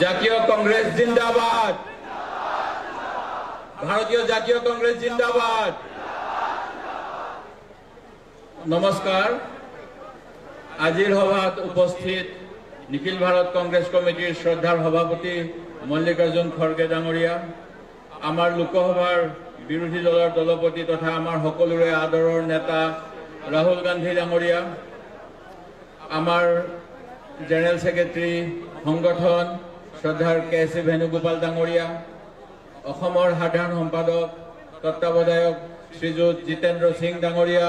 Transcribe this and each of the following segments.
জাতীয় কংগ্ৰেছ জিন্দাবাদ, ভাৰতীয় জাতীয় কংগ্ৰেছ জিন্দাবাদ। নমস্কাৰ। আজিৰ সভাত উপস্থিত নিখিল ভাৰত কংগ্ৰেছ কমিটিৰ শ্ৰদ্ধাৰ সভাপতি মল্লিকাৰ্জুন খৰ্গে ডাঙৰীয়া, আমাৰ লোকসভাৰ বিৰোধী দলৰ দলপতি তথা আমাৰ সকলোৰে আদৰৰ নেতা ৰাহুল গান্ধী ডাঙৰীয়া, আমাৰ জেনেৰেল ছেক্ৰেটাৰী সংগঠন শ্ৰদ্ধাৰ কে চি ভেণুগোপাল ডাঙৰীয়া, অসমৰ সাধাৰণ সম্পাদক তত্ত্বাৱধায়ক শ্ৰীযুত জিতেন্দ্ৰ সিং ডাঙৰীয়া,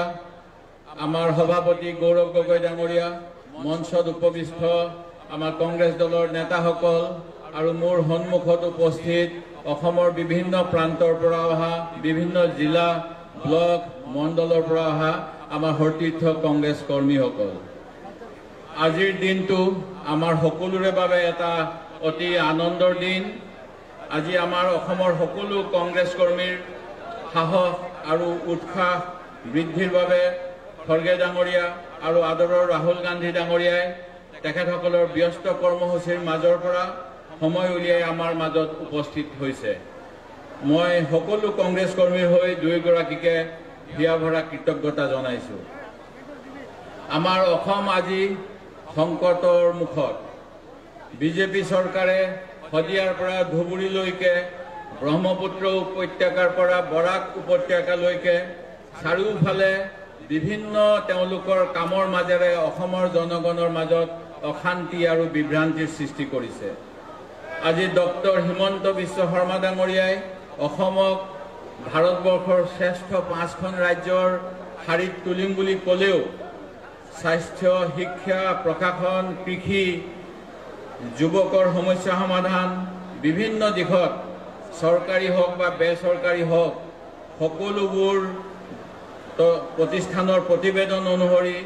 আমাৰ সভাপতি গৌৰৱ গগৈ ডাঙৰীয়া, মঞ্চত উপবিষ্ট আমাৰ কংগ্ৰেছ দলৰ নেতাসকল আৰু মোৰ সন্মুখত উপস্থিত অসমৰ বিভিন্ন প্ৰান্তৰ পৰা অহা, বিভিন্ন জিলা, ব্লক, মণ্ডলৰ পৰা অহা আমাৰ সতীৰ্থ কংগ্ৰেছ কৰ্মীসকল, আজিৰ দিনটো আমাৰ সকলোৰে বাবে এটা অতি আনন্দৰ দিন। আজি আমাৰ অসমৰ সকলো কংগ্ৰেছ কৰ্মীৰ সাহস আৰু উৎসাহ বৃদ্ধিৰ বাবে খৰ্গে ডাঙৰীয়া আৰু আদৰৰ ৰাহুল গান্ধী ডাঙৰীয়াই তেখেতসকলৰ ব্যস্ত কৰ্মসূচীৰ মাজৰ পৰা সময় উলিয়াই আমাৰ মাজত উপস্থিত হৈছে। মই সকলো কংগ্ৰেছ কৰ্মীৰ হৈ দুয়োগৰাকীকে হিয়া ভৰা কৃতজ্ঞতা জনাইছোঁ। আমাৰ অসম আজি সংকটৰ মুখত। বিজেপি চৰকাৰে শদিয়াৰ পৰা ধুবুৰীলৈকে, ব্ৰহ্মপুত্ৰ উপত্যকাৰ পৰা বৰাক উপত্যকালৈকে চাৰিওফালে বিভিন্ন তেওঁলোকৰ কামৰ মাজেৰে অসমৰ জনগণৰ মাজত অশান্তি আৰু বিভ্ৰান্তিৰ সৃষ্টি কৰিছে। আজি ডক্টৰ হিমন্ত বিশ্ব শৰ্মা ডাঙৰীয়াই অসমক ভাৰতবৰ্ষৰ শ্ৰেষ্ঠ 5খন ৰাজ্যৰ শাৰীত তুলিম বুলি ক'লেও স্বাস্থ্য, শিক্ষা, প্ৰশাসন, কৃষি, যুৱকৰ সমস্যা সমাধান, বিভিন্ন দিশত চৰকাৰী হওক বা বেচৰকাৰী হওক সকলোবোৰ প্ৰতিষ্ঠানৰ প্ৰতিবেদন অনুসৰি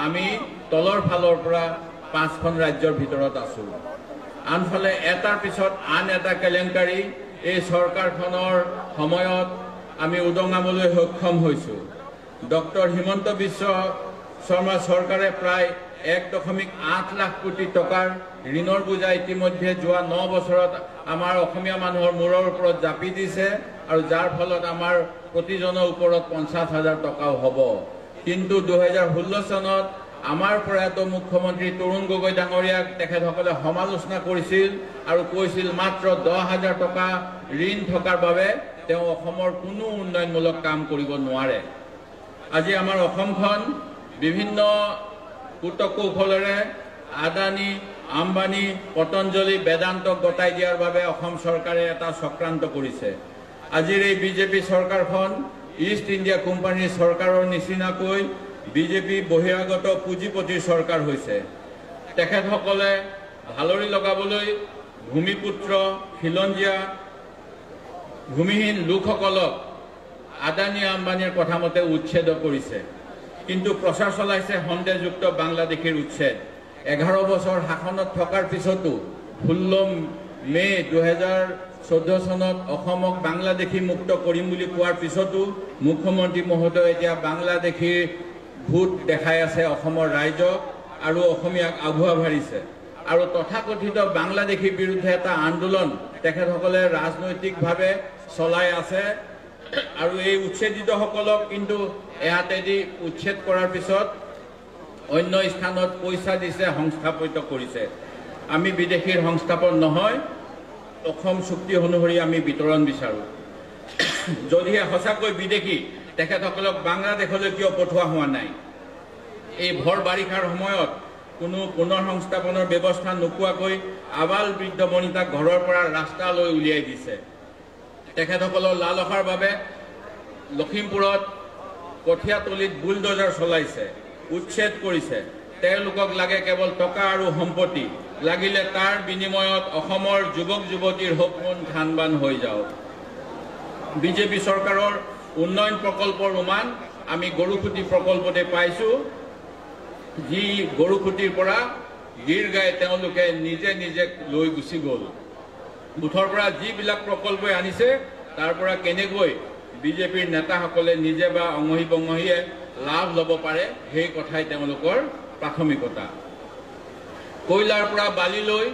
আমি তলৰ ফালৰ পৰা 5খন ৰাজ্যৰ ভিতৰত আছোঁ। আনফালে এটাৰ পিছত আন এটা কেলেংকাৰী এই চৰকাৰখনৰ সময়ত আমি উদঙাবলৈ সক্ষম হৈছোঁ। ডক্টৰ হিমন্ত বিশ্ব শৰ্মা চৰকাৰে প্ৰায় 1.8 লাখ কোটি টকাৰ ঋণৰ বোজা ইতিমধ্যে যোৱা 9 বছৰত আমাৰ অসমীয়া মানুহৰ মূৰৰ ওপৰত জাপি দিছে আৰু যাৰ ফলত আমাৰ প্ৰতিজনৰ ওপৰত 50,000 টকাও হ'ব। কিন্তু 2016 চনত আমাৰ প্ৰয়াত মুখ্যমন্ত্ৰী তৰুণ গগৈ ডাঙৰীয়াক তেখেতসকলে সমালোচনা কৰিছিল আৰু কৈছিল মাত্ৰ 10,000 টকা ঋণ থকাৰ বাবে তেওঁ অসমৰ কোনো উন্নয়নমূলক কাম কৰিব নোৱাৰে। আজি আমাৰ অসমখন বিভিন্ন কূটকৌশলেৰে আদানী, আম্বানী, পতঞ্জলি, বেদান্তক গতাই দিয়াৰ বাবে অসম চৰকাৰে এটা চক্ৰান্ত কৰিছে। আজিৰ এই বিজেপি চৰকাৰখন ইষ্ট ইণ্ডিয়া কোম্পানীৰ চৰকাৰৰ নিচিনাকৈ বিজেপি বহিৰাগত পুঁজিপতিৰ চৰকাৰ হৈছে। তেখেতসকলে ভালৰি লগাবলৈ ভূমিপুত্ৰ, খিলঞ্জীয়া, ভূমিহীন লোকসকলক আদানী আম্বানীৰ কথামতে উচ্ছেদ কৰিছে, কিন্তু প্ৰচাৰ চলাইছে সন্দেহযুক্ত বাংলাদেশীৰ উচ্ছেদ। 11 বছৰ শাসনত থকাৰ পিছতো 16 মে 2014 চনত অসমক বাংলাদেশী মুক্ত কৰিম বুলি কোৱাৰ পিছতো মুখ্যমন্ত্ৰী মহোদয় এতিয়া বাংলাদেশীৰ ভূত দেখাই আছে অসমৰ ৰাইজক আৰু অসমীয়াক আভুৱা ভাৰিছে। আৰু তথাকথিত বাংলাদেশীৰ বিৰুদ্ধে এটা আন্দোলন তেখেতসকলে ৰাজনৈতিকভাৱে চলাই আছে আৰু এই উচ্ছেদিতসকলক কিন্তু এহাতেদি উচ্ছেদ কৰাৰ পিছত অন্য স্থানত পইচা দিছে, সংস্থাপিত কৰিছে। আমি বিদেশীৰ সংস্থাপন নহয়, অসম চুক্তি অনুসৰি আমি বিতৰণ বিচাৰোঁ। যদিহে সঁচাকৈ বিদেশী, তেখেতসকলক বাংলাদেশলৈ কিয় পঠোৱা হোৱা নাই? এই ভৰ বাৰিষাৰ সময়ত কোনো পুনৰ সংস্থাপনৰ ব্যৱস্থা নোপোৱাকৈ আবাল বৃদ্ধ বনিতাক ঘৰৰ পৰা ৰাস্তালৈ উলিয়াই দিছে। তেখেতসকলৰ লালসাৰ বাবে লখিমপুৰত কঠীয়াতলিত বুলডজাৰ চলাইছে, উচ্ছেদ কৰিছে। তেওঁলোকক লাগে কেৱল টকা আৰু সম্পত্তি, লাগিলে তাৰ বিনিময়ত অসমৰ যুৱক যুৱতীৰ সপোন থানবান হৈ যাওক। বিজেপি চৰকাৰৰ উন্নয়ন প্ৰকল্পৰ উমান আমি গৰুখুঁটি প্ৰকল্পতে পাইছোঁ, যি গৰুখুঁটিৰ পৰা গীৰ গাই তেওঁলোকে নিজে নিজে লৈ গুচি গ'ল। মুঠৰ পৰা যিবিলাক প্ৰকল্পই আনিছে তাৰ পৰা কেনেকৈ বিজেপিৰ নেতাসকলে নিজে বা অঙহী বঙহীয়ে লাভ ল'ব পাৰে সেই কথাই তেওঁলোকৰ প্ৰাথমিকতা। কয়লাৰ পৰা বালিলৈ,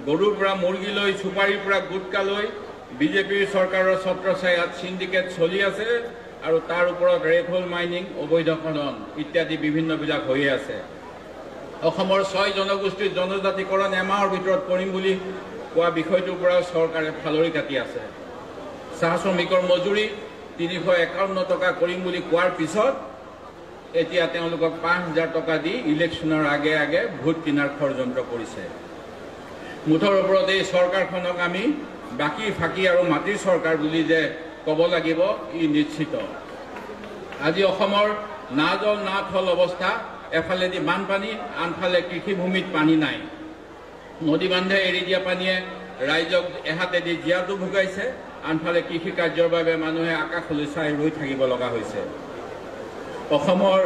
গৰুৰ পৰা মুৰ্গীলৈ, চুপাৰীৰ পৰা গুটকালৈ বিজেপিৰ চৰকাৰৰ ছত্ৰছায়াত চিণ্ডিকেট চলি আছে আৰু তাৰ ওপৰত ৰেট হোল মাইনিং, অবৈধ খনন ইত্যাদি বিভিন্নবিলাক হৈয়ে আছে। অসমৰ 6 জনগোষ্ঠীৰ জনজাতিকৰণ এমাহৰ ভিতৰত কৰিম বুলি কোৱা বিষয়টোৰ পৰাও চৰকাৰে ফালৰি কাটি আছে। চাহ শ্ৰমিকৰ মজুৰি 351 টকা কৰিম বুলি কোৱাৰ পিছত এতিয়া তেওঁলোকক 5000 টকা দি ইলেকশ্যনৰ আগে আগে ভোট কিনাৰ ষড়যন্ত্ৰ কৰিছে। মুঠৰ ওপৰত এই চৰকাৰখনক আমি বাকী ফাঁকি আৰু মাটিৰ চৰকাৰ বুলি যে ক'ব লাগিব ই নিশ্চিত। আজি অসমৰ না জল না থল অৱস্থা, এফালেদি বানপানী, আনফালে কৃষিভূমিত পানী নাই। নদী বান্ধে এৰি দিয়া পানীয়ে ৰাইজক এহাতেদি জীয়াতু ভুগাইছে, আনফালে কৃষি কাৰ্যৰ বাবে মানুহে আকাশলৈ চাই ৰৈ থাকিব লগা হৈছে। অসমৰ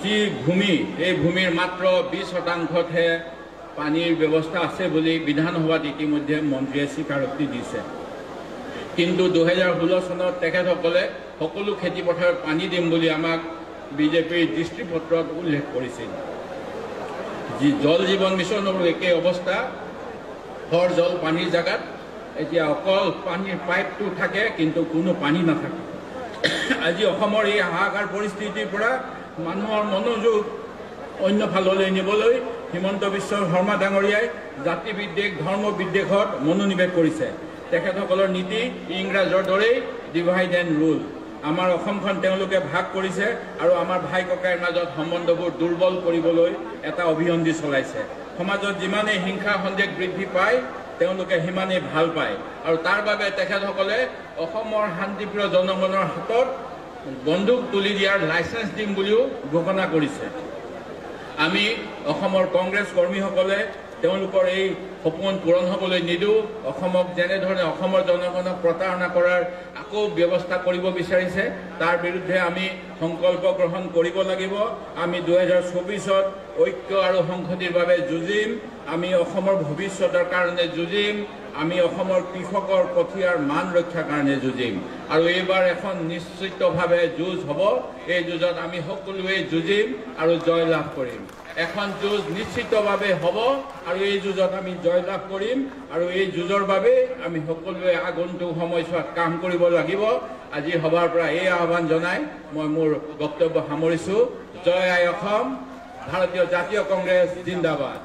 যি ভূমি, এই ভূমিৰ মাত্ৰ 20%তহে পানীৰ ব্যৱস্থা আছে বুলি বিধানসভাত ইতিমধ্যে মন্ত্ৰীয়ে স্বীকাৰোক্তি দিছে। কিন্তু 2016 চনত তেখেতসকলে সকলো খেতিপথাৰত পানী দিম বুলি আমাক বিজেপিৰ দৃষ্টিপত্ৰত উল্লেখ কৰিছিল। যি জল জীৱন মিছনৰো একেই অৱস্থা, ঘৰ জল পানীৰ জেগাত এতিয়া অকল পানীৰ পাইপটো থাকে কিন্তু কোনো পানী নাথাকে। আজি অসমৰ এই হাহাকাৰ পৰিস্থিতিৰ পৰা মানুহৰ মনোযোগ অন্য ফাললৈ নিবলৈ হিমন্ত বিশ্ব শৰ্মা ডাঙৰীয়াই জাতি বিদ্বেষ, ধৰ্ম বিদ্বেষত মনোনিৱেশ কৰিছে। তেখেতসকলৰ নীতি ইংৰাজৰ দৰেই ডিভাইড এণ্ড ৰুল। আমাৰ অসমখন তেওঁলোকে ভাগ কৰিছে আৰু আমাৰ ভাই ককাইৰ মাজত সম্বন্ধবোৰ দুৰ্বল কৰিবলৈ এটা অভিসন্ধি চলাইছে। সমাজত যিমানেই হিংসা সন্দেহ বৃদ্ধি পায় তেওঁলোকে সিমানেই ভাল পায় আৰু তাৰ বাবে তেখেতসকলে অসমৰ শান্তিপ্ৰিয় জনগণৰ হাতত বন্দুক তুলি দিয়াৰ লাইচেঞ্চ দিম বুলিও ঘোষণা কৰিছে। আমি অসমৰ কংগ্ৰেছ কৰ্মীসকলে তেওঁলোকৰ এই সপোন পূৰণ হ'বলৈ নিদিওঁ। অসমক যেনেধৰণে অসমৰ জনগণক প্ৰতাৰণা কৰাৰ আকৌ ব্যৱস্থা কৰিব বিচাৰিছে তাৰ বিৰুদ্ধে আমি সংকল্প গ্ৰহণ কৰিব লাগিব। আমি 2024ত ঐক্য আৰু সংহতিৰ বাবে যুঁজিম, আমি অসমৰ ভৱিষ্যতৰ কাৰণে যুঁজিম, আমি অসমৰ কৃষকৰ কঠীয়াৰ মান ৰক্ষাৰ কাৰণে যুঁজিম। আৰু এইবাৰ এখন নিশ্চিতভাৱে যুঁজ হ'ব। এই যুঁজত আমি সকলোৱে যুঁজিম আৰু জয় লাভ কৰিম। এখন যুঁজ নিশ্চিতভাৱে হ'ব আৰু এই যুঁজত আমি জয় লাভ কৰিম আৰু এই যুঁজৰ বাবে আমি সকলোৱে আগন্তুক সময়ছোৱাত কাম কৰিব লাগিব। আজি সভাৰ পৰা এই আহ্বান জনাই মই মোৰ বক্তব্য সামৰিছোঁ। জয় আই অসম, ভাৰতীয় জাতীয় কংগ্ৰেছ জিন্দাবাদ।